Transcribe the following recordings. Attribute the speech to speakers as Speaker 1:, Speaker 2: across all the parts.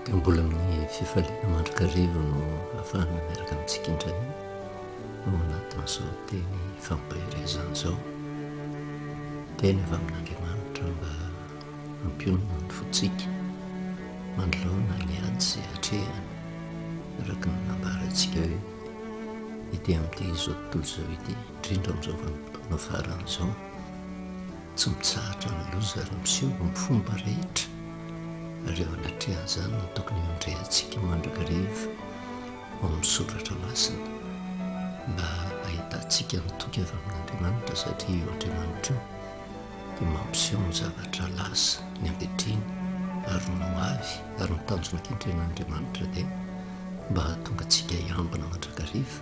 Speaker 1: Dia mbola amin'ny fifaliana mandrakariva no ahafahana miaraka amintsika indray ao anatin'izao teny fampaherezana izao. Teny avy amin'Andriamanitra mba hampionona ny fontsika manoloana ny ady izay atrehana, araka ny nambarantsika hoe ety amin'ity izao tontolo izao ity, indrindra amin'izao vanim-potoana farany izao. Tsy mitsahatra ny loza ary miseho amin'ny fomba rehetra, ary eo anatrehan'izany no tokony hiondrehantsika mandrakariva ao amin'ny Soratra Masina mba hahitantsika ny toky avy amin'Andriamanitra, satria io Andriamanitra io dia mampiseho ny zavatra lasa, ny ankehitriny ary ny ho avy, ary ny tanjona kendren'Andriamanitra dia mba hahatonga antsika hiambina mandrakariva,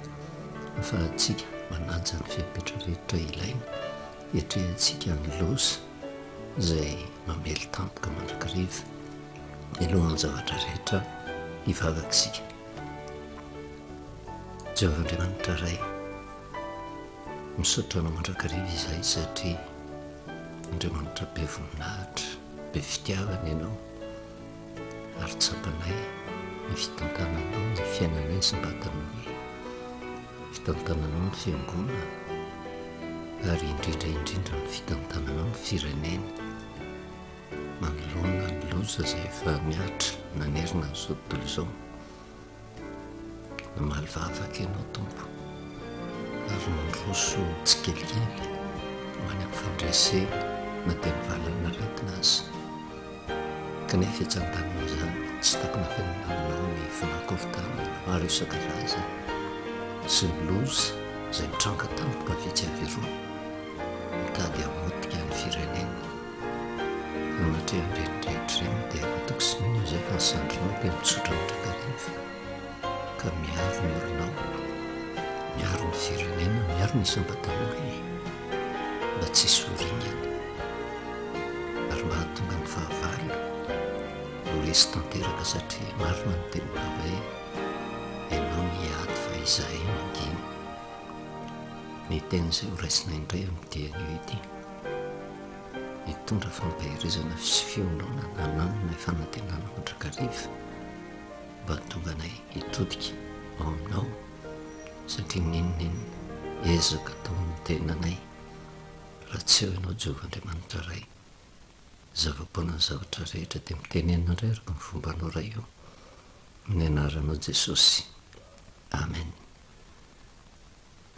Speaker 1: ahafahantsika manaja ny fepetra rehetra ilaina. Iatrehantsika ny loza izay mamely tampoka mandrakariva. Mialohan'ny zavatra rehetra, hivavaka isika. Jehovah Andriamanitra Ray, misaotra Anao mandrakariva izahay satria Andriamanitra be voninahitra, be fitiavana Ianao, ary tsapanay ny fitantananao ny fiainanay isam-batan'olona. Fitantananao ny fiangonana ary indrindra indrindra ny fitantananao ny firenena manoloana ny loza izay efa mihatra nanerana an'izao tontolo izao. Namaly vavaka ianao Tompo ary nandroso tsikelikely ho any amin'ny fandresena na dia ny valan'aretina aza. Kanefa etsy andanin'izany, tsy takona afenina aminao ny fanakorontanana maro isan-karazany sy ny loza izay mitranga tampoka avy etsy avy eroa, mitady hamotika ny firenena. Eo anatrehan'ireny rehetra ireny dia matoky sy mino izahay fa ny sandrinao dia mitsotra mandrakariva ka miaro ny olonao, miaro ny firenena, miaro ny isam-batan'olona mba tsy hisy ho ringana. Ary mba hahatonga ny fahavalo ho resy tanteraka satria marina ny teninao hoe ianao no hiady fa izahay mangina. Ny teny izay ho raisina indray amin'ity anio ity mitondra fampaherezana sy fiononana hananana fanantenana mandrakariva mba hahatonga anay hitodika ao aminao satria n'inon'inona ezaka ataon'ny tenanay Raha tsy eo ianao Jehovah Andriamanitra Ray, zava-poana ny zavatra rehetra dia mitenena indray araka ny fombanao Ray o, amin'ny anaranao Jesosy. Amen.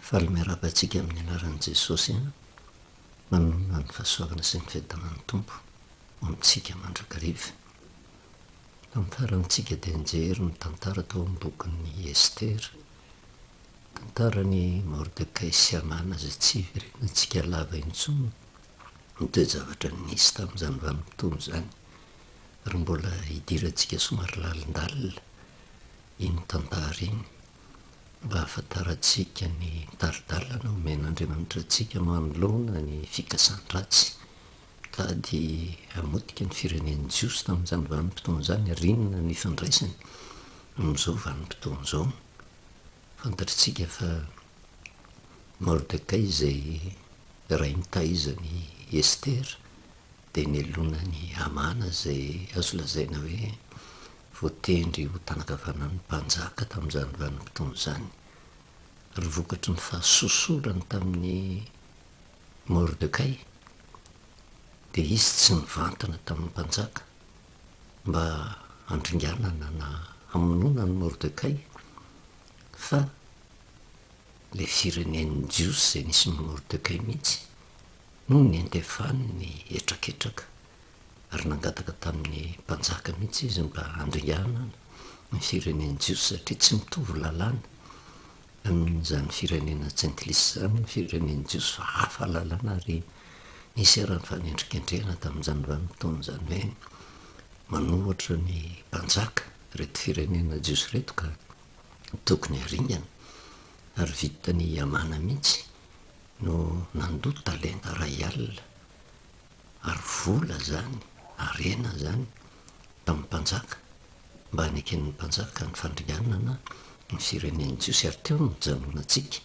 Speaker 1: Faly miarahaba antsika amin'ny anaran'i Jesosy an, manonona ny fahasoavana sy ny fiadanan'ny Tompo ho amintsika mandrakariva. Tamin'ny farany tsika dia nijery ny tantara tao amin'ny bokin'i Estera. Tantaran'i Mordekay sy Hamana izay tsy hiverenantsika lava intsony ny toe-javatra nisy tamin'izany vanim-potoana izany, ary mbola hidirantsika somary lalindalina iny tantara iny mba hahafantarantsika ny tari-dalana omen'Andriamanitra antsika manoloana ny fikasan-dratsy mitady hamotika ny firenen'ny Jiosy tamin'izany vanim-potoana izany ary inona no ifandraisany amin'izao vanim-potoana izao. Fantatritsika fa Mordekay izay ray nitaiza an'i Estera dia nelona an'i Hamana izay azo lazaina hoe voatendry ho tanakavanan'ny mpanjaka tamin'izany vanim-potoana izany. Ary vokatry ny fahasosorany tamin'i Mordekay dia izy tsy nivantana tamin'ny mpanjaka mba handringanana na hamonoana an'i Mordekay, fa ilay firenen'ny Jiosy izay nisy an'i Mordekay mihitsy no niantefany ny hetraketraka, ary nangataka tamin'ny mpanjaka mihitsy izy mba handringanana ny firenen'ny Jiosy satria tsy mitovy lalàna amin'izany firenena jentilisa izany ny firenen'ny Jiosy fa hafa lalàna ary nisy ara ny fanendrikendrehana tamin'izany vanim-potoana izany hoe manohatra ny mpanjaka ireto firenena Jiosy ireto ka tokony haringana ary vitan'i Hamana mihitsy no nandoa talenta iray alina ary vola izany, harena izany tamin'ny mpanjaka mba haneken'ny mpanjaka ny fandringanana ny firenen'ny Jiosy ary teo no nijanonantsika,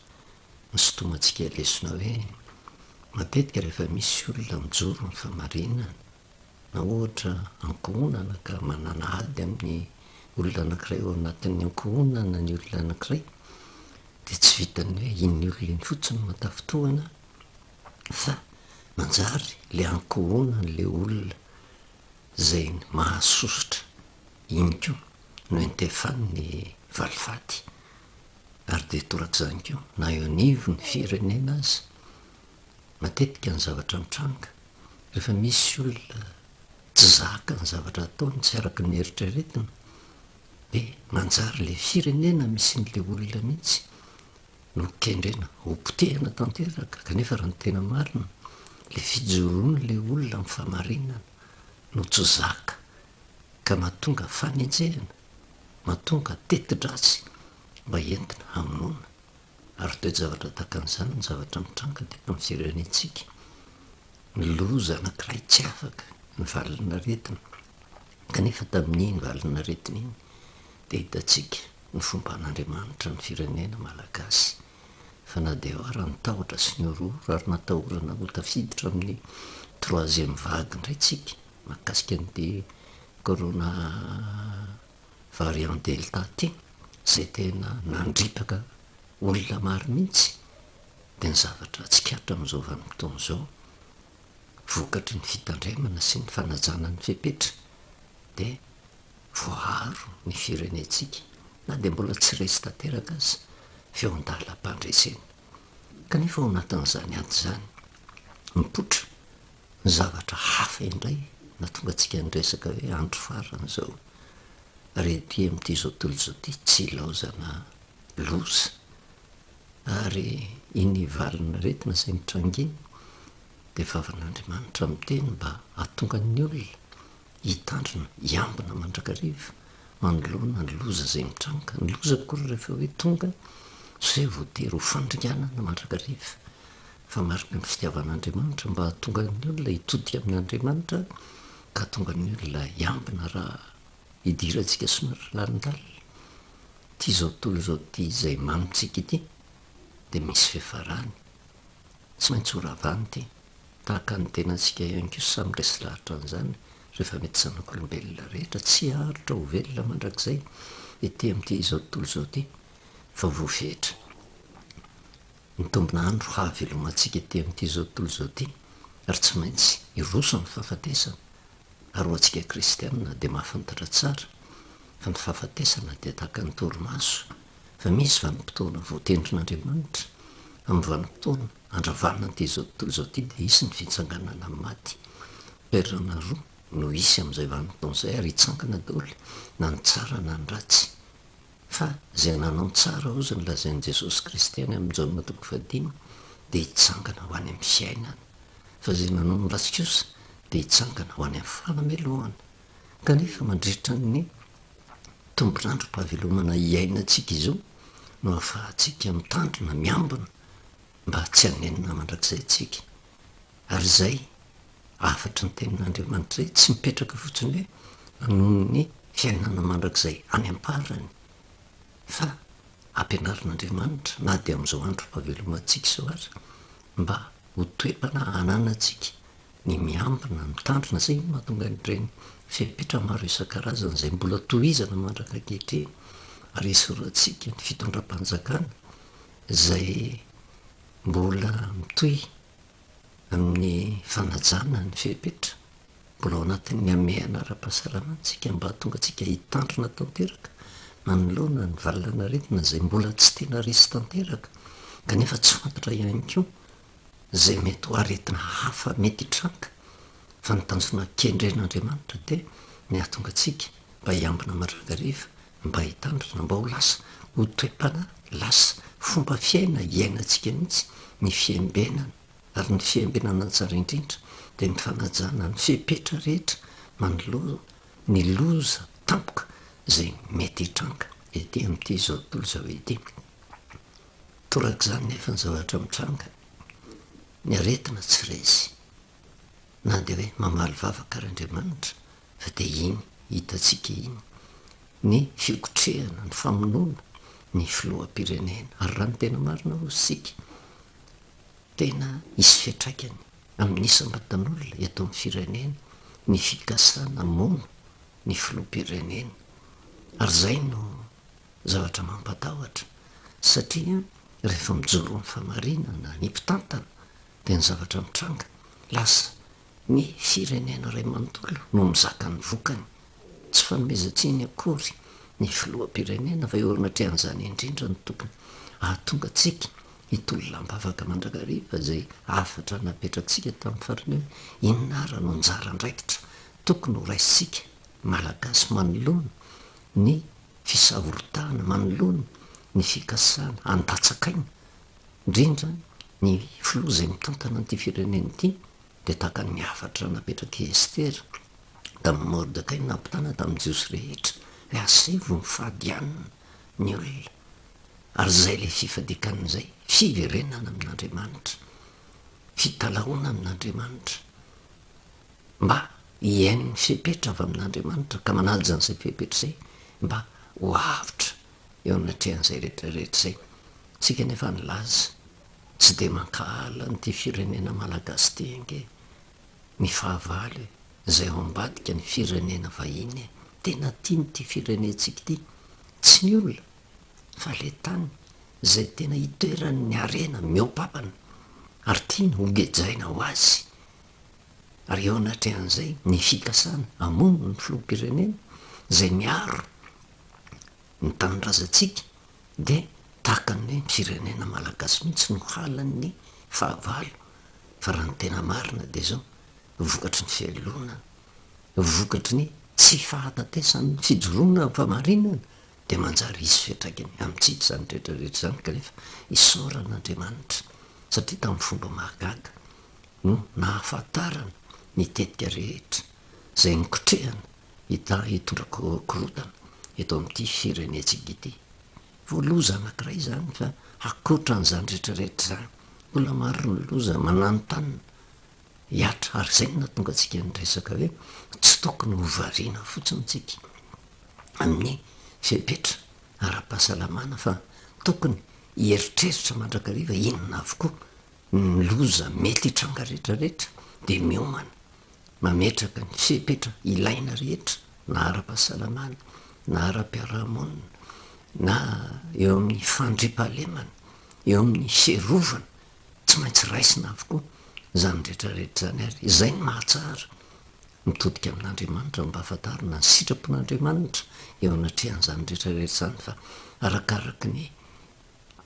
Speaker 1: nisintomantsika lesona hoe matetika rehefa misy olona mijoro ny fahamarinana na ohatra ankohonana ka manana ady amin'ny. olona anankiray ao anatin'ny ankohonana ny olona anankiray dia tsy vitan'ny hoe iny olona iny fotsiny no matafintohina fa manjary ilay ankohonan'ilay olona izay mahasosotra iny koa no entefan'ny valifaty ary dia torak'izany koa na eo anivon'ny firenena aza matetika ny zavatra mitranga rehefa misy olona tsy zaka ny zavatra ataony tsy araka ny eritreretina dia manjary ilay firenena misy an'ilay olona mihitsy no kendrena ho potehina tanteraka kanefa raha ny tena marina ilay fijoroan'ilay olona amin'ny fahamarinana no tsy zaka ka mahatonga fanenjehana, mahatonga teti-dratsy mba entina hamonoana. Ary toe-javatra tahaka an'izany ny zavatra mitranga teto amin'ny firenentsika. Ny loza anankiray tsy afaka, ny valin'aretina. Kanefa tamin'iny valin'aretina iny dia hitantsika ny fomban'Andriamanitra ny firenena malagasy. Fa na dia eo ara ny tahotra sy ny horohoro ary natahorana ho tafiditra amin'ny troisième vague indray tsika mahakasika an'ity corona variant delta ity izay tena nandripaka olona maro mihitsy dia ny zavatra tsikaritra amin'izao vanim-potoana izao vokatry ny fitandremana sy ny fanajana ny fepetra dia voaaro ny firenentsika na dia mbola tsy resy tanteraka aza fa eo an-dalam-pandresena. Kanefa ao anatin'izany ady izany mipoitra ny zavatra hafa indray nahatonga antsika niresaka hoe andro farany izao ary ety amin'ity izao tontolo izao ity tsy ilaozana loza ary iny valin'aretina izay mitranga iny dia vavan'Andriamanitra miteny mba hahatonga ny olona hitandrina, hiambina mandrakariva manoloana ny loza izay mitranga. Ny loza akory rehefa hoe tonga tsy hoe voatery ho fandringanana mandrakariva fa mariky ny fitiavan'Andriamanitra mba hahatonga ny olona hitodika amin'Andriamanitra ka hahatonga ny olona hiambina raha hidirantsika somary lalindalina. Ity izao tontolo izao ity izay mamintsika ity dia misy fiafarany. Tsy maintsy ho ravana ity. Tahaka ny tenantsika ihany koa samy resy lahatra an'izany rehefa mety zanak'olombelona rehetra tsy haharitra ho velona mandrakizay ety amin'ity izao tontolo izao ity fa voafetra ny tombon'andro hahavelomantsika ety amin'ity izao tontolo izao ity ary tsy maintsy hiroso ny fahafatesana ary ho antsika kristianina dia mahafantatra tsara fa ny fahafatesana dia tahaka ny torimaso fa misy vanim-potoana voatendrin'Andriamanitra amin'ny vanim-potoana handravana an'ity izao tontolo izao ity dia hisy ny fitsanganana amin'ny maty. Toerana roa no hisy amin'izay vanim-potoana izay ary hitsangana daholo na ny tsara na ny ratsy. Fa izay nanao ny tsara hozy ny lazain'i Jesosy Kristy any amin'ny Jaona toko fahadimy dia hitsangana ho any amin'ny fiainana. Fa izay nanao ny ratsy kosa dia hitsangana ho any amin'ny fanamelohana. Kanefa mandritra ny tombon'androm-pahavelomana iainantsika izao no ahafahantsika mitandrina, miambina mba tsy hanenina mandrakizay isika. Ary izay hafatry ny Tenin'Andriamanitra izay tsy mipetraka fotsiny hoe noho ny fiainana mandrakizay any am-parany, fa ampianarin'Andriamanitra na dia amin'izao androm-pahavelomantsika izao aza mba ho toe-panahy ananantsika ny miambina, mitandrina, izay no mahatonga an'ireny fepetra maro isan-karazany izay mbola tohizana mandraka ankehitriny ary esorantsika ny fitondram-panjakana izay mbola mitohy amin'ny fanajana ny fepetra, mbola ao anatin'ny hamehana ara-pahasalamana isika mba hahatonga antsika hitandrina tanteraka manoloana ny valanaretina izay mbola tsy tena resy tanteraka kanefa tsy fantatra ihany koa izay mety ho aretina hafa mety hitranga fa ny tanjona kendren'Andriamanitra dia ny hahatonga antsika mba hiambina mandrakariva mba hitandrina mba ho lasa ho toe-panahy, lasa fomba fiaina iainantsika mihitsy ny fiembenana, ary ny fiembenana tsara indrindra dia ny fanajana ny fepetra rehetra manoloana ny loza tampoka izay mety hitranga ety amin'ity izao tontolo izao ity. Torak'izany nefa ny zavatra mitranga, ny aretina tsy resy na dia hoe mamaly vavaka ary Andriamanitra fa dia iny hitantsika iny ny fikotrehana, ny famonoana ny filoham-pirenena. Ary raha ny tena marina hozy isika, tena hisy fiantraikany amin'ny isam-batan'olona eto amin'ny firenena ny fikasana hamono ny filoham-pirenena. Ary izay no zavatra mampatahotra satria rehefa mijoro amin'ny fahamarinana ny mpitantana dia ny zavatra mitranga, lasa ny firenena iray manontolo no mizaka ny vokany. Tsy fanomezan-tsiny akory ny filoham-pirenena fa eo anatrehan'izany indrindra no tokony hahatonga antsika hitolona am-bavaka mandrakariva izay hafatra napetraktsika tamin'ny farany hoe inona ara no anjara andraikitra tokony ho raisintsika Malagasy manoloana ny fisavoritahana, manoloana ny fikasana handatsaka aina, indrindra ny filoha izay mitantana an'ity firenena ity dia tahaka ny hafatra napetrak'i Estera tamin'i Mordekay nampitana tamin'ny Jiosy rehetra hoe asaivo mifady hanina ny olona ary izay ilay fifadian-kanina izay, fiverenana amin'Andriamanitra, fitalahoana amin'Andriamanitra mba hihaino ny fepetra avy amin'Andriamanitra ka manaja an'izay fepetra izay mba ho avotra eo anatrehan'izay rehetra rehetra izay. Tsika anefa nilaza tsy dia mankahala an'ity firenena malagasy ity ange ny fahavalo e, izay ao ambadika ny firenena vahiny e, tena tiany ity firenentsika ity, tsy ny olona fa le tany izay tena itoeran'ny harena mihoa-papana ary tiany ho gejaina ho azy, ary eo anatrehan'izay ny fikasana hamono ny filoham-pirenena izay miaro ny tanindrazantsika dia tahaka ny hoe ny firenena malagasy mihitsy no halan'ny fahavalo fa raha ny tena marina dia izao, vokatry ny fialonana, vokatry ny tsy fahatantesan'ny fijoroana amin'ny fahamarinana dia manjary hisy fiantraikany amintsika izany rehetra rehetra izany kanefa isaorana Andriamanitra satria tamin'ny fomba mahagaga no nahafantarana ny tetika rehetra izay nikotrehana hita hitondra korontana eto amin'ity firenentsika ity. Vao loza anankiray izany fa ankoatra an'izany rehetra rehetra izany, mbola maro ny loza mananontanona hihatra ary izay no nahatonga antsika niresaka hoe tsy tokony ho variana fotsiny isika amin'ny fepetra ara-pahasalamana fa tokony hieritreritra mandrakariva inona avokoa ny loza mety hitranga rehetra rehetra dia miomana mametraka ny fepetra ilaina rehetra na ara-pahasalamana na ara-piarahamonina na eo amin'ny fandriampahalemana, eo amin'ny fiarovana, tsy maintsy raisina avokoa izany rehetra rehetra izany ary izay no mahatsara mitodika amin'Andriamanitra mba hahafantarana ny sitrapon'Andriamanitra eo anatrehan'izany rehetra rehetra izany fa arakaraky ny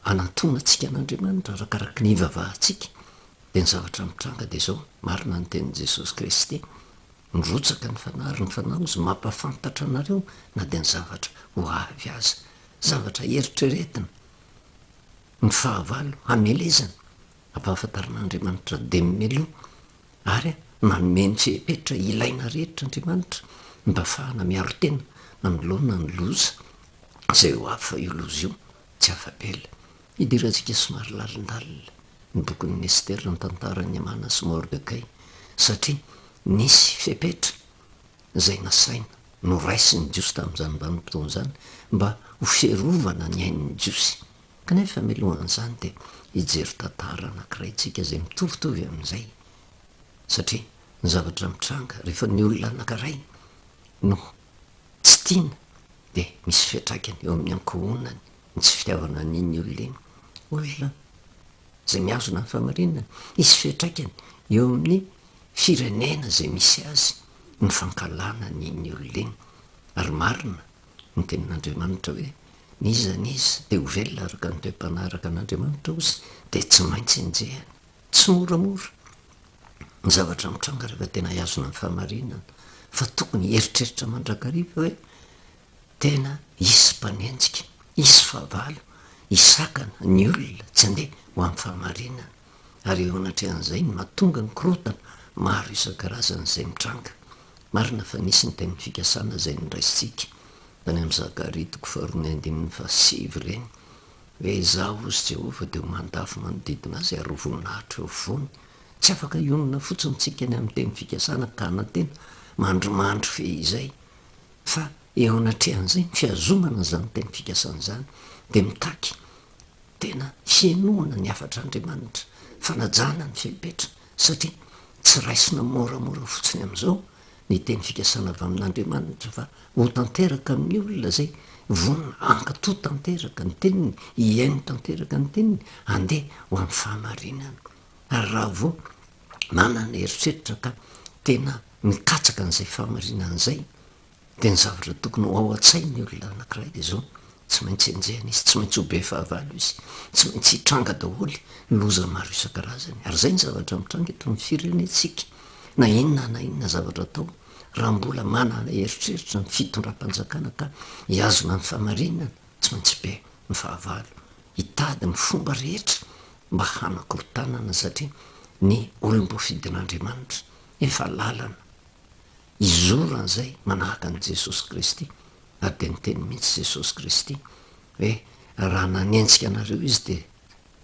Speaker 1: anantonantsika an'Andriamanitra, arakaraky ny ivavahantsika dia ny zavatra mitranga dia izao, marina ny tenin'i Jesosy Kristy, mirotsaka ny Fanahy ary ny Fanahy hozy mampahafantatra anareo na dia ny zavatra ho avy aza, zavatra eritreretina, ny fahavalo hamelezana, ampahafantarin'Andriamanitra dia mialoha ary manome ny fepetra ilaina rehetra Andriamanitra mba hahafahana miaro tena manoloana ny loza izay ho avy fa io loza io tsy afa-bela. Idirantsika somary lalindalina ny bokin'i Estera ny tantaran'i Hamana sy Mordekay satria nisy fepetra izay nasaina noraisin'ny Jiosy tamin'izany vanim-potoana izany mba ho fiarovana ny ain'ny Jiosy. Kanefa mialohan'izany dia hijery tantara anankiray isika izay mitovitovy amin'izay satria ny zavatra mitranga rehefa ny olona anankiray no tsy tiana dia misy fiantraikany eo amin'ny ankohonany ny tsy fitiavana an'iny olona iny. Olona izay mihazona ny fahamarinana, hisy fiantraikany eo amin'ny firenena izay misy azy ny fankahalana an'iny olona iny. Ary marina ny tenin'Andriamanitra hoe, N'iza n'iza te ho velona araka ny toe-panahy araka an'Andriamanitra ozy dia tsy maintsy enjehina. Tsy moramora ny zavatra mitranga rehefa tena hihazona ny fahamarinana, fa tokony hieritreritra mandrakariva hoe tena hisy mpanenjika, hisy fahavalo hisakana ny olona tsy handeha ho amin'ny fahamarinana. Ary eo anatrehan'izay no mahatonga ny korontana maro isan-karazany izay mitranga. Marina fa nisy ny teny fikasana izay noraisintsika tany amin'ny Zakaria toko faharoa ny andininy fahasivy ireny, hoe Izaho, hozy Jehovah, dia ho mandafo manodidina azy ary ho voninahitra eo afovoany. Tsy afaka hionona fotsiny isika ny amin'ny teny fikasana ka hanantena mandrimandry fehizay, fa eo anatrehan'izay, ny fihazomana an'izany teny fikasana izany dia mitaky tena fihainoana ny hafatr'Andriamanitra, fanajana ny fepetra, satria tsy raisina moramora fotsiny amin'izao. ny teny fikasana avy amin'Andriamanitra fa ho tanteraka amin'ny olona izay vonona hankatò tanteraka ny teniny, hihaino tanteraka ny teniny, handeha ho amin'ny fahamarinana. Ary raha vao manana eritreritra ka tena mikatsaka an'izay fahamarinana izay, Dia ny zavatra tokony ho ao an-tsain'ny olona anankiray dia izao, tsy maintsy enjehina izy, tsy maintsy ho be fahavalo izy, tsy maintsy hitranga daholo ny loza maro isan-karazany. Ary izay ny zavatra mitranga eto amin'ny firenentsika. Na inona na inona zavatra atao, raha mbola manana eritreritra ny fitondram-panjakana ka hihazona ny fahamarinana, tsy maintsy be ny fahavalo. Hitady ny fomba rehetra mba hanakorontanana satria ny olom-boafidin'Andriamanitra efa lalana Hizorana izay manahaka an'i Jesosy Kristy. Ary dia niteny mihitsy Jesosy Kristy hoe, Raha nanenjika anareo izy dia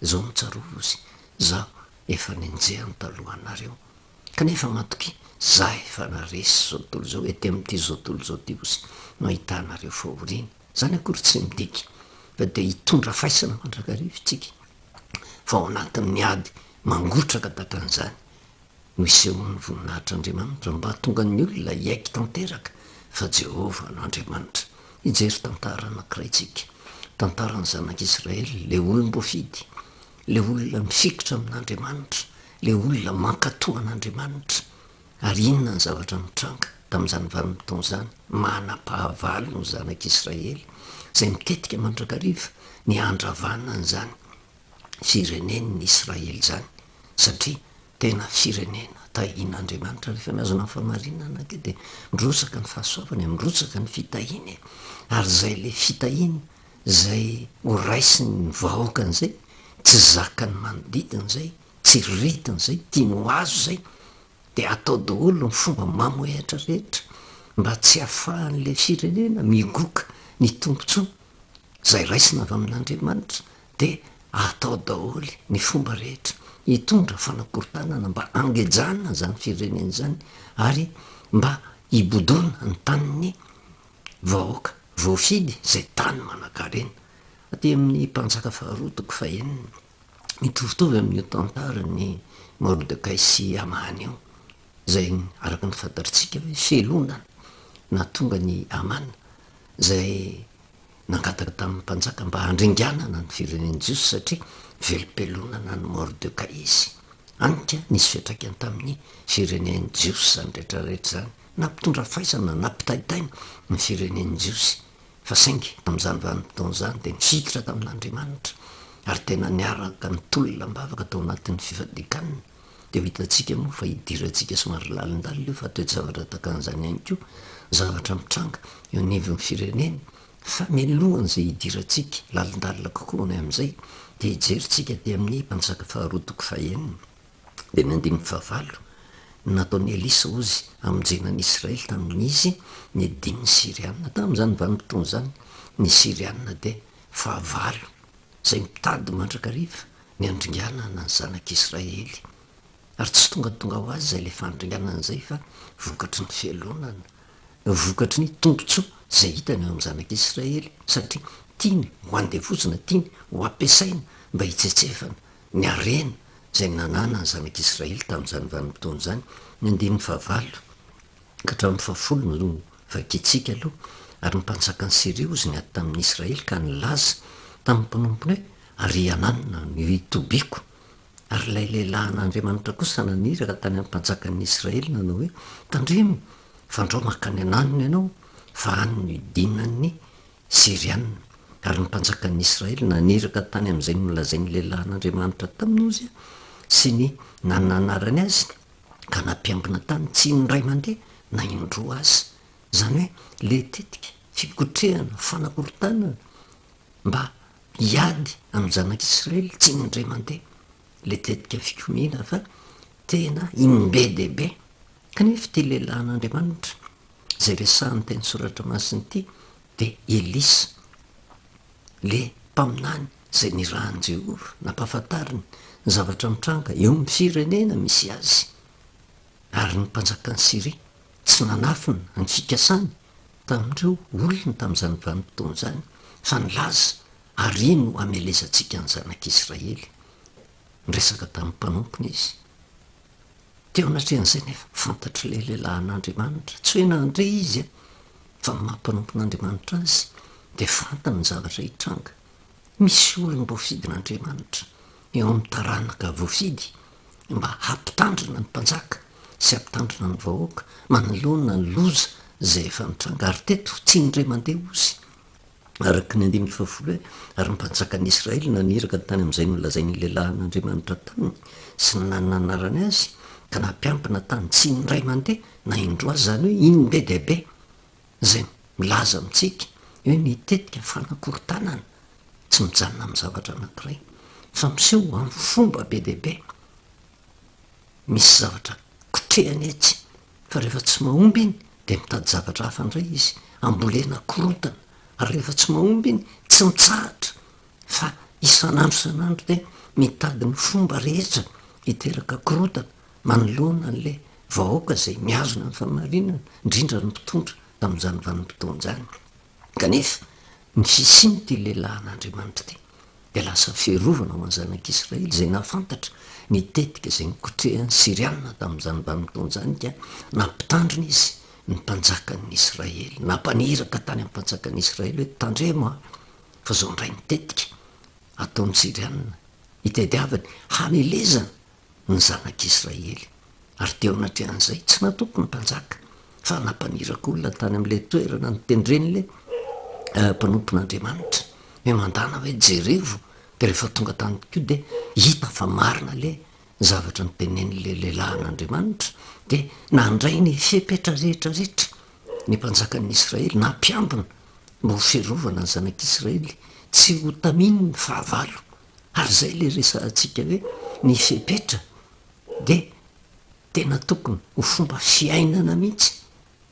Speaker 1: izao no tsarovy ozy, Izaho efa nenjehany talohanareo. Kanefa matokia, Izaho efa naresy izao tontolo izao, ety amin'ity izao tontolo izao ity ozy no ahitanareo fahoriana. Izany akory tsy midika fa dia hitondra faisana mandrakariva isika, fa ao anatin'ny ady mangotraka tahaka an'izany no isehoan'ny voninahitr'Andriamanitra mba hahatonga ny olona hiaiky tanteraka fa Jehovah no Andriamanitra. Hijery tantara anankiray isika, tantaran'ny zanak'Israely, ilay olom-boafidy, ilay olona mifikitra amin'Andriamanitra, ilay olona mankatò an'Andriamanitra. Ary inona ny zavatra nitranga tamin'izany vanim-potoana izany? Manam-pahavalo ny zanak'Israely, izay mitetika mandrakariva ny handravana an'izany firenen'ny Israely izany, satria tena firenena tahian'Andriamanitra. Rehefa mihazona ny fahamarinana ange dia mirotsaka ny fahasoavany e, mirotsaka ny fitahiany e, ary izay ilay fitahiana izay ho raisin'ny vahoakany izay, tsy zakan'ny manodidina izay, tsy ritiny izay, tiany ho azo izay, dia atao daholo ny fomba mamohehatra rehetra mba tsy hahafahan'ilay firenena migoka ny tombontsoa izay raisina avy amin'Andriamanitra dia atao daholo ny fomba rehetra hitondra fanakorontanana mba hangejana izany firenena izany ary mba hibodoana ny tanin'ny vahoaka voafidy izay tany manankarena. Aty amin'ny Mpanjaka faharoa toko fahenina, mitovitovy amin'io tantaran'i Mordekay sy Hamana io, izay araka ny fantatritsika hoe fialonana nahatonga an'i Hamana izay nangataka tamin'ny mpanjaka mba handringanana ny firenen'ny Jiosy satria velom-pelonana an'i Mordekay izy. Hany ka nisy fiantraikany tamin'ny firenen'ny Jiosy izany rehetrarehetra izany. Nampitondra faisana, nampitaintaina ny firenen'ny Jiosy. Fa saingy tamin'izany vanim-potoana izany dia nifikitra tamin'Andriamanitra ary tena niaraka nitolona am-bavaka tao anatin'ny fifadian-kanina. Dia ho hitantsika moa fa hidirantsika somary lalindalina io fa toe-javatra tahaka an'izany ihany koa ny zavatra mitranga eo anivon'ny firenena fa mialohan'izay hidirantsika lalindalina kokoa ny amin'izay dia hijerintsika aty amin'ny Mpanjaka faharoa toko fahenina dia ny andininy fahavalo ny nataon'i Elisa hozy hamonjena an'i Israely tamin'izy niadian'ny Syriana. Tamin'izany vanim-potoana izany ny Syriana dia fahavalo izay mitady mandrakariva ny handringanana ny zanak'Israely. Ary tsy tongatonga ho azy izay ilay fandringanana izay fa vokatry ny fialonana, vokatry ny tombontsoa izay hitany eo amin'ny zanak'Israely, satria tiany ho andevozina, tiany ho ampiasaina mba hitsetsefana ny harena izay nananan'ny zanak'Israely tamin'izany vanim-potoana izany. Ny andininy fahavalo ka hatramin'ny fahafolo no vakintsika aloha, Ary ny mpanjakan'i Syria hozy niady tamin'ny Israely ka nilaza tamin'ny mpanompony hoe, Ary i Hananina no hitobiako. Ary ilay lehilahin'Andriamanitra kosa naniraka tany amin'ny mpanjakan'ny Israely nanao hoe, Tandremo, fandrao mankany Hananina ianao, fa any no hidinan'ny Syriana. Ary ny mpanjakan'ny Israely naniraka tany amin'izay nolazain'ny lehilahin'Andriamanitra taminy Ozia sy ny nananarany azy, ka nampiambina tany tsy indray mandeha na indroa aza. Izany hoe ilay tetika fikotrehana, fanakorontanana mba hiady amin'ny zanak'Israely tsy indray mandeha ilay tetika fikomiana fa tena im-be dia be. Kanefa ity lehilahin'Andriamanitra izay resahan'ny teny soratra masina ity dia Elisa, ilay mpaminany izay nirahin'i Jehovah, nampahafantariny ny zavatra mitranga eo amin'ny firenena misy azy. Ary ny mpanjakan'i Syria tsy nanafina ny fikasany tamin'ireo olony tamin'izany vanim-potoana izany, fa nilaza, Ary no hamelezantsika ny zanak'Israely. Niresaka tamin'ny mpanompony izy. Teo anatrehan'izay nefa, fantatr'ilay lehilahin'Andriamanitra, tsy hoe nandre izy an, fa ny maha mpanompon'Andriamanitra azy dia fantany ny zavatra hitranga. Misy olom-boafidin'Andriamanitra eo amin'ny taranaka voafidy mba hampitandrina ny mpanjaka sy hampitandrina ny vahoaka manoloana ny loza izay efa nitranga. Ary teto, tsy indray mandeha hozy, araka ny andininy fahafolo hoe, Ary ny mpanjakan'ny Israely naniraka tany amin'izay nolazain'ny lehilahin'Andriamanitra taminy sy ny nananarany azy, ka nampiambina tany tsy indray mandeha na indroa aza, izany hoe in-be dia be, izay milaza amintsika hoe ny tetika fanakorontanana tsy mijanona amin'ny zavatra anankiray fa miseho amin'ny fomba be dia be. Misy zavatra kotrehany etsy fa rehefa tsy mahomby iny dia mitady zavatra hafa indray izy hambolena korontana ary rehefa tsy mahomby iny tsy mitsahatra fa isan'andro isan'andro dia mitady ny fomba rehetra hiteraka korontana manoloana an'ilay vahoaka izay mihazona ny fahamarinana, indrindra ny mpitondra tamin'izany vanim-potoana izany. Kanefa, ny fisian'ity lehilahin'Andriamanitra ity dia lasa fiarovana ho an'ny zanak'Israely izay nahafantatra ny tetika izay nikotrehan'ny Syriana tamin'izany vanim-potoana izany ka nampitandrina izy ny mpanjakan'ny Israely, nampaniraka tany amin'ny mpanjakan'ny Israely hoe tandremo aho fa izao indray ny tetika ataon'ny Syriana hitadiavany hamelezana ny zanak'Israely. Ary teo anatrehan'izay, tsy natoky ny mpanjaka, fa nampaniraka olona tany amin'ilay toerana notendren'ilay mpanompon'Andriamanitra, hoe mandàna hoe jerevo, dia rehefa tonga tany koa dia hita fa marina ilay zavatra notenenin'ilay lehilahin'Andriamanitra, dia nandray ny fepetra rehetra rehetra ny mpanjakan'ny Israely, nampiambina mba ho fiarovana ny zanak'Israely tsy ho tamin'ny fahavalo. Ary izay ilay resahantsika hoe ny fepetra dia tena tokony ho fomba fiainana mihitsy,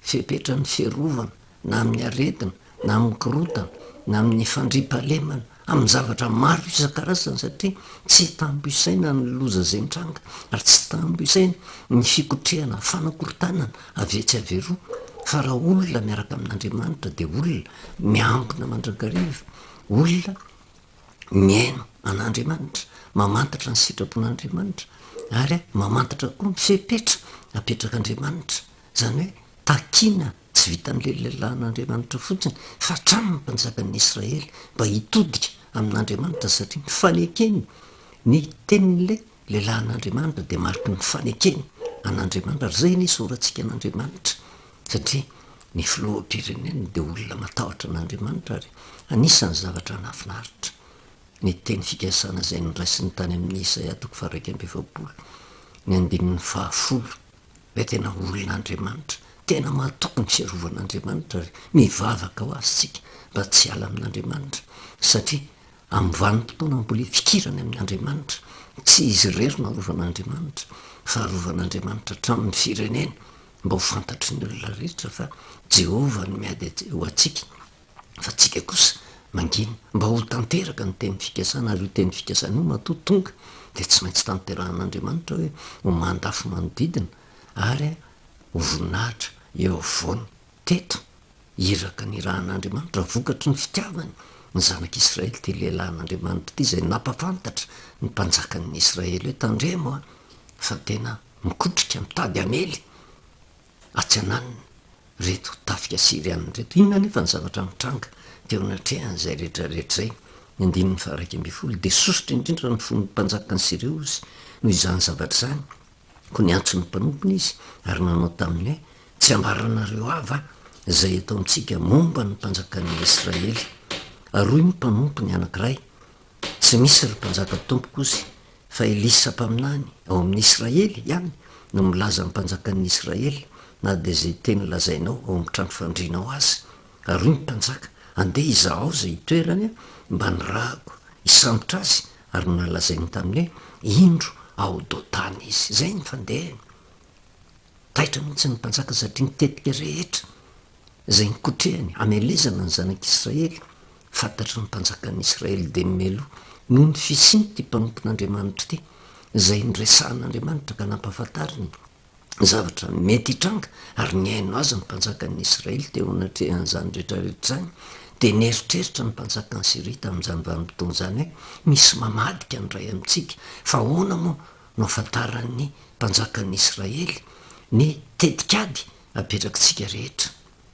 Speaker 1: fepetra ny fiarovana na amin'ny aretina na amin'ny korontana na amin'ny fandriampahalemana, amin'ny zavatra maro isan-karazany satria tsy tambo isaina ny loza izay mitranga ary tsy tambo isaina ny fikotrehana fanakorontanana avy etsy avy eroa fa raha olona miaraka amin'Andriamanitra dia olona miambina mandrakariva, olona mihaino an'Andriamanitra, mamantatra ny sitrapon'Andriamanitra ary mamantatra koa ny fepetra apetrak'Andriamanitra, izany hoe takiana tsy vitan'ilay lehilahin'Andriamanitra fotsiny fa hatramin'ny mpanjakan'ny Israely mba hitodika amin'Andriamanitra satria ny fanekeny ny tenin'ilay lehilahin'Andriamanitra dia mariky ny fanekeny an'Andriamanitra ary izay anie isaorantsika an'Andriamanitra satria ny filoham-pirenena dia olona matahotra an'Andriamanitra ary anisan'ny zavatra nahafinaritra ny teny fikasana izay noraisiny tany amin'ny Isaia toko faha-41 ny andininy fahafolo hoe tena olon'Andriamanitra, tena matoky ny fiarovan'Andriamanitra ary mivavaka ho azy isika mba tsy hiala amin'Andriamanitra satria amin'ny vanim-potoana mbola ifikirany amin'Andriamanitra, tsy izy irery no arovan'Andriamanitra fa arovan'Andriamanitra hatramin'ny firenena Mba ho fantatry ny olona rehetra fa Jehovah no miady ho antsika, fa antsika kosa mangina. Mba ho tanteraka ny teny fikasana, ary io teny fikasana io matoa tonga dia tsy maintsy tanterahin'Andriamanitra hoe ho mandafo manodidina ary ho voninahitra eo afovoany. Teto, iraka nirahin'Andriamanitra vokatry ny fitiavany ny zanak'Israely ity lehilahin'Andriamanitra ity izay nampafantatra ny mpanjakan'ny Israely hoe tandremo a, fa tena Mikotrika mitady hamely atsy ananiny ireto tafika Syriana ireto. Inona anefa ny zavatra nitranga teo anatrehan'izay rehetra rehetra izay? Ny andininy faha-11 dia sosotra indrindra ny fon'ny mpanjakan'i Syria hozy noho izany zavatra izany, koa niantso ny mpanompony izy ary nanao taminy hoe, Tsy ambaranareo ahy va izay ataontsika momba ny mpanjakan'ny Israely? Ary hoy ny mpanompony anankiray, Tsy misy ry mpanjaka tompoko ozy fa Elisa mpaminany ao amin'ny Israely ihany no milaza amin'ny mpanjakan'ny Israely na dia izay teny lazainao ao amin'ny trano fandrianao aza. Ary hoy ny mpanjaka, Andeha izahao izay itoerany mba nirahako hisambotra azy ary nolazainy taminy hoe, Indro ao Dotana izy. Izay ny fandehany. Taitra mihitsy ny mpanjaka satria ny tetika rehetra izay nikotrehany hamelezana ny zanak'Israely, fantatry ny mpanjakan'ny Israely dia meloa noho ny fisian'ity mpanompon'Andriamanitra ity, izay niresahan'Andriamanitra ka nampahafantariny ny zavatra mety hitranga ary nihaino azy ny mpanjakan'ny Israely teo anatrehan'izany rehetra rehetra izany, dia nieritreritra ny mpanjakan'i Syria tamin'izany vanim-potoana izany hoe misy mamadika ny iray amintsika, fa ahoana moa? no ahafantaran'ny mpanjakan'ny Israely ny tetikady apetrakitsika rehetra.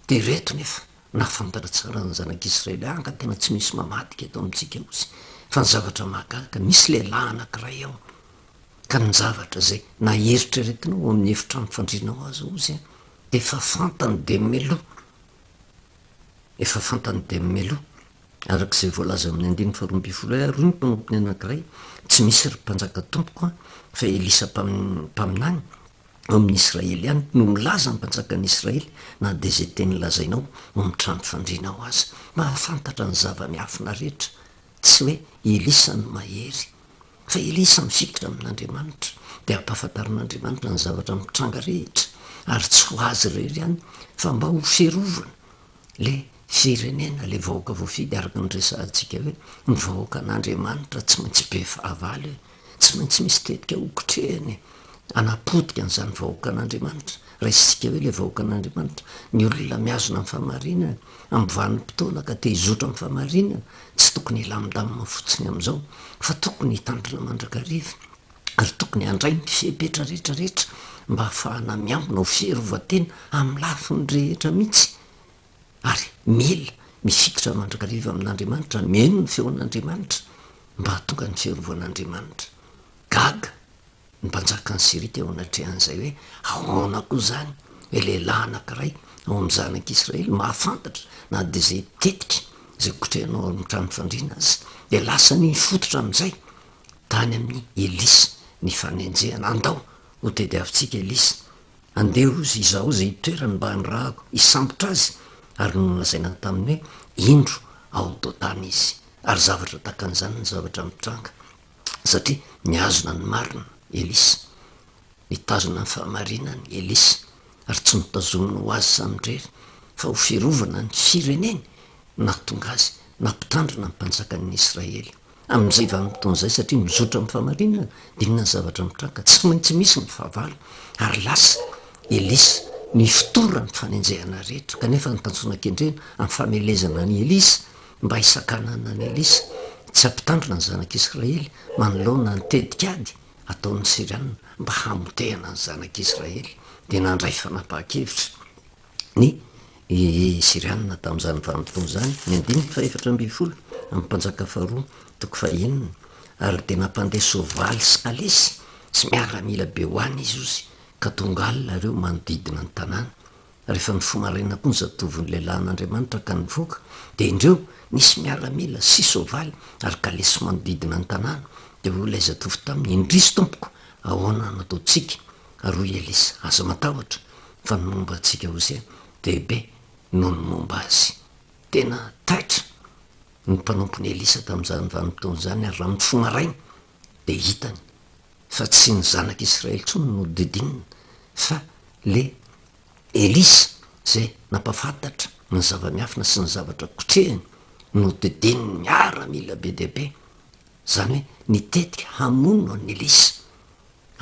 Speaker 1: Dia ireto nefa nahafantatra tsara ny zanak'Israely, ah, tena tsy misy mamadika eto amintsika ozy. Fa ny zavatra mahagaga, misy lehilahy anankiray ao, ka ny zavatra izay na eritreretinao ao amin'ny efitrano fandrianao aza ozy an, dia efa fantany dia meloa. Efa fantany dia meloa. Araka izay voalaza amin'ny andininy faharoa ambin'ny folo hoe, Ary hoy ny mpanompony anankiray, Tsy misy ry mpanjaka tompoko an, fa Elisa mpaminany ao amin'ny Israely ihany no milaza ny mpanjakan'ny Israely na dia izay teny lazainao ao amin'ny trano fandrianao aza. Mahafantatra ny zava-miafina rehetra. Tsy hoe Elisa no mahery, fa Elisa mifikitra amin'Andriamanitra, dia ampahafantarin'Andriamanitra ny zavatra mitranga rehetra, ary tsy ho azy irery ihany fa mba ho fiarovana le firenena, le vahoaka voafidy araka ny resahantsika hoe ny vahoakan'Andriamanitra tsy maintsy be fahavalo e, tsy maintsy misy tetika hokotrehina e, hanapotika an'izany vahoakan'Andriamanitra. Raisintsika hoe le vahoakan'Andriamanitra, ny olona mihazona ny fahamarinana amin'ny vanim-potoana ka te hizotra amin'ny fahamarinana, tsy tokony hilamindamina fotsiny amin'izao fa tokony hitandrina mandrakariva ary tokony handray ny fepetra rehetra rehetra mba hahafahana miambina ho fiarovan-tena amin'ny lafiny rehetra mihitsy ary mila mifikitra mandrakariva amin'Andriamanitra, mihaino ny feon'Andriamanitra mba hahatonga ny fiarovan'Andriamanitra. Gaga ny mpanjakan'i Syria teo anatrehan'izay hoe, Ahoana koa izany hoe lehilahy anankiray ao amin'ny zanak'Israely mahafantatra na dia izay tetika izay kotrehinao ao amin'ny trano fandriana aza? Dia lasa nifototra amin'izay tany amin'i Elisa ny fanenjehana. Andao hotediavintsika Elisa. Andeha hozy izaho izay itoerany mba hanirahako hisambotra azy. Ary nolazaina taminy hoe, Indro ao Dotana izy. Ary zavatra tahaka an'izany ny zavatra mitranga. Satria nihazona ny marina Elisa, nitazona ny fahamarinany Elisa, ary tsy notazominy ho azy samirery, fa ho fiarovana ny fireneny no nahatonga azy nampitandrina ny mpanjakan'ny Israely. Amin'izay vanim-potoana izay, satria mizotra amin'ny fahamarinana, dia inona ny zavatra mitranga? Tsy maintsy misy ny fahavalo, ary lasa Elisa nifotoran'ny fanenjehana rehetra, kanefa ny tanjona kendrena amin'ny famelezana an'i Elisa mba hisakanana an'i Elisa tsy hampitandrina ny zanak'Israely manoloana ny tetik'ady ataon'ny Syriana mba hamotehana ny zanak'Israely, dia nandray fanapahan-kevitra ny Syriana tamin'izany vanim-potoana izany, ny andininy fahefatra ambin'ny folo amin'ny Mpanjaka faharoa toko fahenina, ary dia nampandeha soavaly sy kalesy sy miaramila be ho any izy ozy, ka tonga alina ireo manodidina ny tanàna. Rehefa nifoha maraina koa ny zatovon'ny lehilahin'Andriamanitra ka nivoaka, dia indreo, nisy miaramila sy soavaly ary kalesy manodidina ny tanàna. Dia hoy ilay zatovo taminy, Indrisy, tompoko, ahoana no ataontsika? Ary hoy Elisa, Aza matahotra, fa ny momba antsika Hosea dia be noho ny momba azy. Tena taitra ny mpanompon'i Elisa tamin'izany vanim-potoana izany, ary raha nifoha maraina, dia hitany fa tsy ny zanak'Israely intsony no nodidinina, fa le Elisa izay nampahafantatra ny zava-miafina sy ny zavatra kotrehiny no nodidinin'ny miaramila be dia be, izany hoe nitetika hamono an'i Elisa.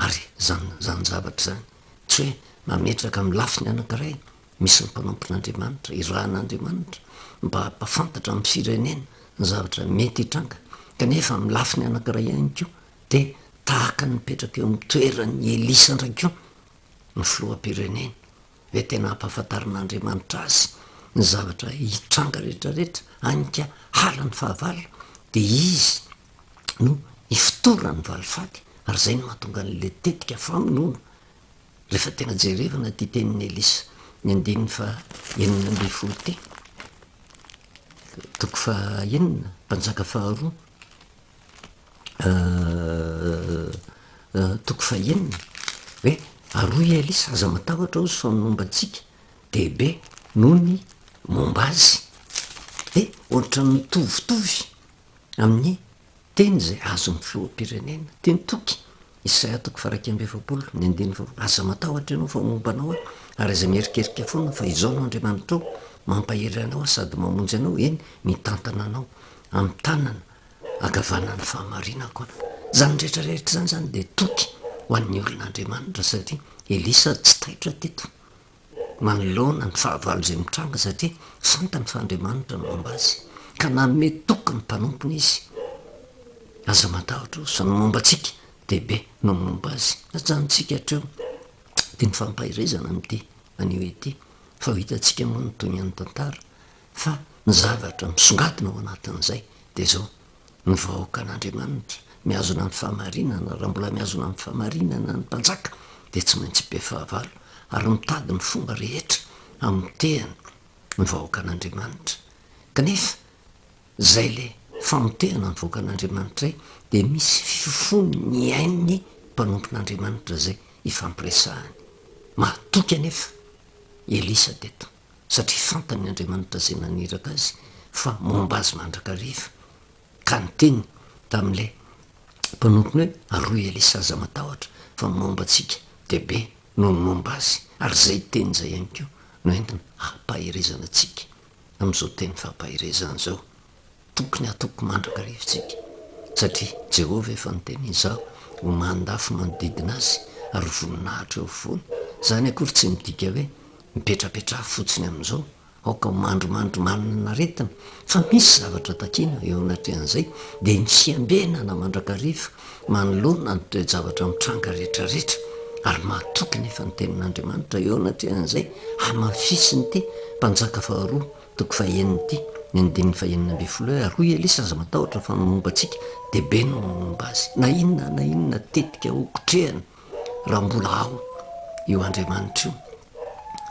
Speaker 1: Ary izany izany zavatra izany, tsy hoe mametraka amin'ny lafiny anankiray misy ny mpanompon'Andriamanitra, irahan'Andriamanitra mba hampahafantatra amin'ny firenena ny zavatra mety hitranga, kanefa amin'ny lafiny anankiray ihany koa dia tahaka ny mipetraka eo amin'ny toeran'i Elisa indray koa ny filoham-pirenena, hoe tena hampahafantarin'Andriamanitra azy ny zavatra hitranga rehetrarehetra, any ka hala ny fahavalo, dia izy no ifotoran'ny valifaty, ary izay no mahatonga an'ilay tetika famonoana. Rehefa tena jerevana ity tenin'i Elisa, ny andininy faha 16 ity, toko faha enina, mpanjaka faharoa, Toko fahenina, hoe, Ary hoy i Elisa, Aza matahotra hozy fa ny momba antsika dia be noho ny momba azy. Dia ohatran'ny mitovitovy amin'ny teny izay azon'ny filoham-pirenena. Teny toky, Isaia toko faha-41, ny andininy faharoa, Aza matahotra ianao fa momba anao aho, ary aza mierikerika foana fa izaho no Andriamanitrao, mampahery anao aho sady mamonjy anao, eny, mitantana anao amin'ny tanana ankavanan'ny fahamarinako aho. Izany rehetra rehetra izany izany dia toky ho an'ny olon'Andriamanitra satria Elisa tsy taitra teto manoloana ny fahavalo izay mitranga satria fantany fa Andriamanitra no momba azy ka nanome toky ny mpanompony izy. Aza matahotra osa ny momba antsika. dia be no momba azy. Ajanontsika hatreo dia ny fampaherezana amin'ity anio ity fa ho hitantsika moa ny tohin'ny tantara fa ny zavatra misongadina ao anatin'izay dia izao, ny vahoakan'Andriamanitra mihazona ny fahamarinana, raha mbola mihazona ny fahamarinana ny mpanjaka dia tsy maintsy be fahavalo ary mitady ny fomba rehetra hamotehana ny vahoakan'Andriamanitra. Kanefa izay le famotehana ny vahoakan'Andriamanitra izay dia misy fifofony ny ain'ny mpanompon'Andriamanitra izay ifampiresahany. Mahatoky anefa Elisa teto satria fantany ny Andriamanitra izay naniraka azy fa momba azy mandrakariva ka niteny tamin'ilay mpanompony hoe, Ary hoy Elisa, Aza matahotra, fa ny momba antsika dia be noho ny momba azy. Ary izay teny izay ihany koa no entina hampaherezana antsika amin'izao teny fampaherezana izao. Tokony hatoky mandrakariva isika, satria Jehovah efa niteny, Izaho ho mandafo manodidina azy ary ho voninahitra eo afovoany. Izany akory tsy midika hoe mipetrapetraha fotsiny amin'izao, aoka ho mandrimandry manana aretina, fa misy zavatra takiana eo anatrehan'izay, dia ny fiambenana mandrakariva manoloana ny toe-javatra mitranga rehetrarehetra, ary mahatoky nefa ny tenin'Andriamanitra eo anatrehan'izay, hamafisin'ity mpanjaka faharoa Toko fahenina ity, ny andininy fahenina ambinifolo hoe, Ary hoy Elisa, Aza matahotra, fa ny momba antsika dia be noho ny momba azy. Na inona na inona tetika hokotrehana, raha mbola ao io Andriamanitra io,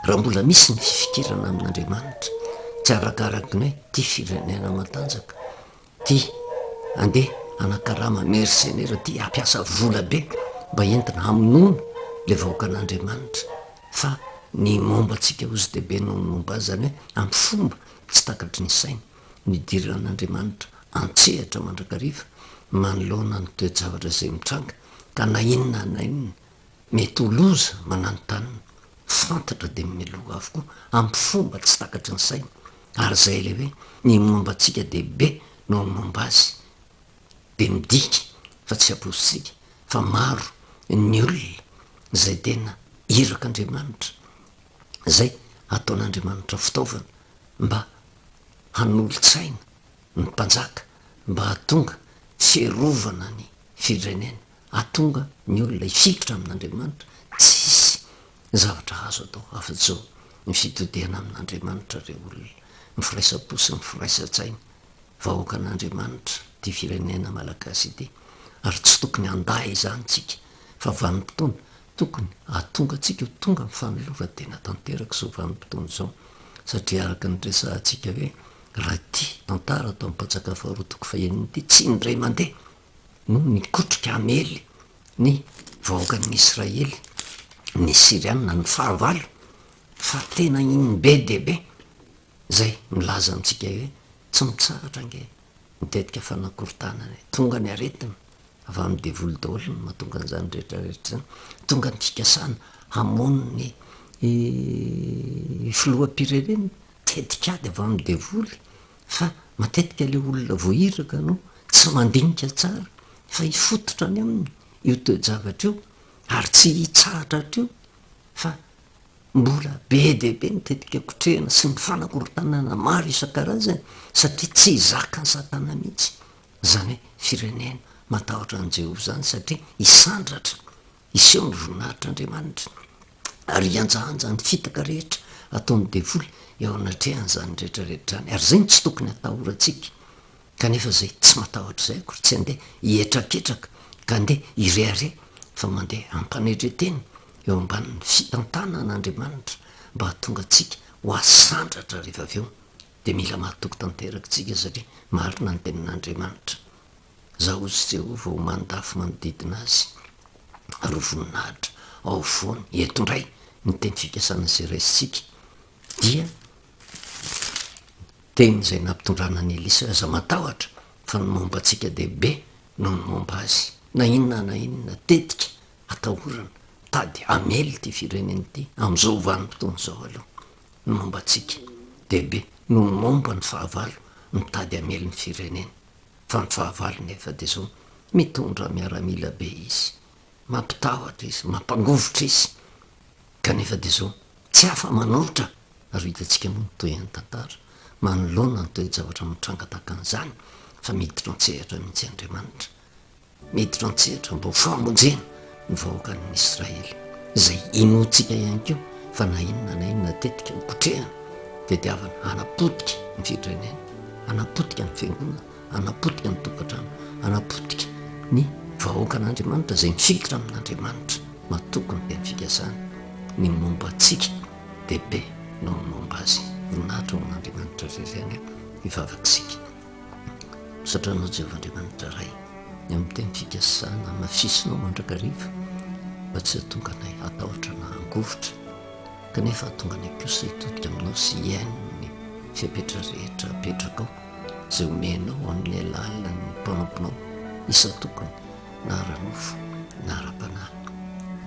Speaker 1: raha mbola misy ny fifikirana amin'Andriamanitra, tsy arakaraky ny hoe ity firenena matanjaka, ity andeha hanakarama mersenera, ity hampiasa vola be mba entina hamonoana ilay vahoakan'Andriamanitra, Fa ny momba antsika ozy dia be noho ny momba azy, izany hoe amin'ny fomba tsy takatry ny saina no idiran'Andriamanitra an-tsehatra mandrakariva manoloana ny toe-javatra izay mitranga, ka na inona na inona mety ho loza mananontanona, fantatra dia miloha avokoa amin'ny fomba tsy takatry ny saina, ary izay ilay hoe ny momba antsika dia be noho ny momba azy. dia midika fa tsy aposintsika fa maro ny olona izay tena irak'Andriamanitra, izay ataon'Andriamanitra fitaovana mba hanolo-tsaina ny mpanjaka, mba hahatonga fiarovana ny firenena, hahatonga ny olona hifikitra amin'Andriamanitra, tsy hisy zavatra azo atao afa-tsy izao ny fitodihana amin'Andriamanitra re olona, ny firaisam-po sy ny firaisan-tsaina. vahoakan'Andriamanitra ity firenena malagasy ity ary tsy tokony handà izany tsika fa vanim-potoana tokony hahatonga antsika ho tonga amin'ny fanoloran-tena tanteraka izao vanim-potoana izao satria araka ny resahantsika hoe raha ity tantara ato amin'ny Mpanjaka faharoa toko fahenina ity tsy indray mandeha no nikotrika hamely ny vahoakan'ny Israely ny Syriana ny fahavalo fa tena iny be dia be Izay milaza amintsika hoe tsy mitsahatra ange ny tetika fanakorontanana e! Tonga ny aretina, avy amin'ny devoly daholo no mahatonga an'izany rehetra rehetra izany, tonga ny fikasana hamono ny filoham-pirenena, tetikady avy amin'ny devoly, fa matetika ilay olona voahiraka no tsy mandinika tsara fa hifototra any aminy io toe-javatra io ary tsy hitsahatra hatreo fa Mbola be dia be ny tetika kotrehina sy ny fanakorontanana maro isan-karazany satria tsy zakan'i Satana mihitsy izany hoe firenena matahotra an'i Jehovah izany satria hisandratra, hiseho ny voninahitr'Andriamanitra ary hihanjahanja ny fitaka rehetra ataon'ny devoly eo anatrehan'izany rehetra rehetra izany. Ary izay no tsy tokony hatahorantsika. Kanefa izay tsy matahotra izay akory tsy handeha hihetraketraka ka handeha hirehareha fa mandeha am-panetren-tena eo ambanin'ny fitantanan'Andriamanitra mba hahatonga antsika ho asandratra rehefa avy eo dia mila mahatoky tanteraka isika satria marina ny tenin'Andriamanitra. Izaho hozy Jehovah ho mandafo manodidina azy ary ho voninahitra ao afovoany. Eto indray ny teny fikasana izay raisintsika dia Teny izay nampitondrana an'i Elisa hoe aza matahotra fa ny momba antsika dia be noho ny momba azy. Na inona na inona tetika atahorana mitady hamely ity firenena ity amin'izao vanim-potoana izao aloha, ny momba antsika dia be noho ny momba ny fahavalo mitady hamely ny firenena. Fa ny fahavalo nefa dia izao, mitondra miaramila be izy, mampitahotra izy, mampangovitra izy, kanefa dia izao, tsy afa-manoatra Ary ho hitantsika moa ny tohin'ny tantara manoloana ny toe-javatra mitranga tahaka an'izany fa miditra an-tsehatra mihitsy Andriamanitra. Miditra an-tsehatra mba ho famonjena ny vahoakan'ny Israely, izay inoantsika ihany koa fa na inona na inona tetika hokotrehana, tediavana hanapotika ny firenena, hanapotika ny fiangonana, hanapotika ny tokantrano, hanapotika ny vahoakan'Andriamanitra izay mifikitra amin'Andriamanitra, matoky ny teny fikasany, ny momba antsika dia be noho ny momba azy. Voninahitra ho an'Andriamanitra irery ihany hivavaka isika. Misaotra Anao Jehovah Andriamanitra Ray, ny amin'ny teny fikasana hamafisinao mandrakariva mba tsy hahatonga anay hatahotra na hangovitra, kanefa hahatonga anay kosa hitodika Aminao sy hihaino ny fepetra rehetra apetrakao, izay omenao amin'ny alalan'ny mpanomponao isan-tokony na ara-nofo na ara-panahy,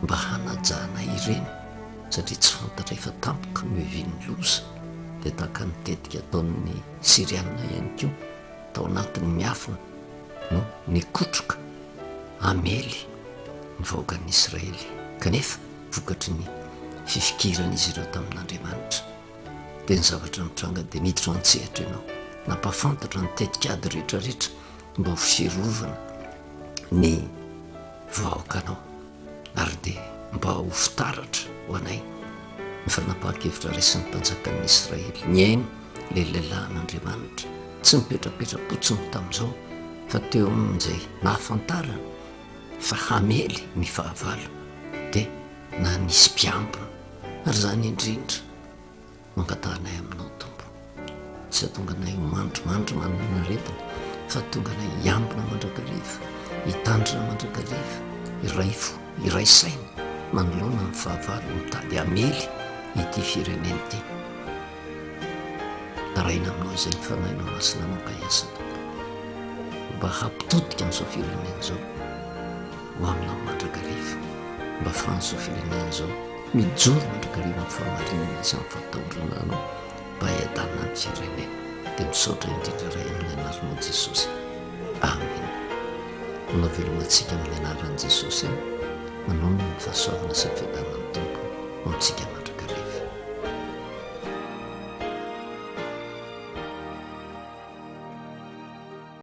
Speaker 1: mba hanajanay ireny satria tsy fantatray fa tampoka no hiavian'ny loza, dia tahaka ny tetika ataon'ny Syriana ihany koa tao anatin'ny miafina no nikotroka hamely ny vahoakan'ny Israely, kanefa vokatry ny fifikiran'izy ireo tamin'Andriamanitra dia ny zavatra nitranga dia niditra an-tsehatra ianao nampahafantatra ny tetikady rehetrarehetra mba ho fiarovana ny vahoakanao ary dia mba ho fitaratra ho anay ny fanapahan-kevitra raisin'ny mpanjakan'ny Israely nihaino ilay lehilahin'Andriamanitra tsy nipetrapetra-potsiny tamin'izao fa teo amin'izay nahafantarana fa hamely ny fahavalo dia nanisy mpiambina ary izany indrindra no angatahanay aminao Tompo. Tsy hahatonga anay ho mandrimandry manana aretina, fa hahatonga anay hiambina mandrakariva, hitandrina mandrakariva, hiray fo, hiray saina manoloana ny fahavalo mitady hamely ity firenena ity. Taraina aminao izay ny Fanahinao Masina anao ka hiasa Tompo, mba hampitodika an'izao firenena izao ho aminao mandrakariva, mba afahan'izao firenena izao mijoro mandrakariva amin'ny fahamarinana sy amin'ny fahatahorana Anao mba hiadanana ny firenena. Dia misaotra indrindra Ray amin'ny anaranao Jesosy. Amen. Manao veloma antsika amin'ny anaran'i Jesosy aho. Manonona ny fahasoavana sy ny fiadanan'ny Tompo ho amintsika mandrakariva.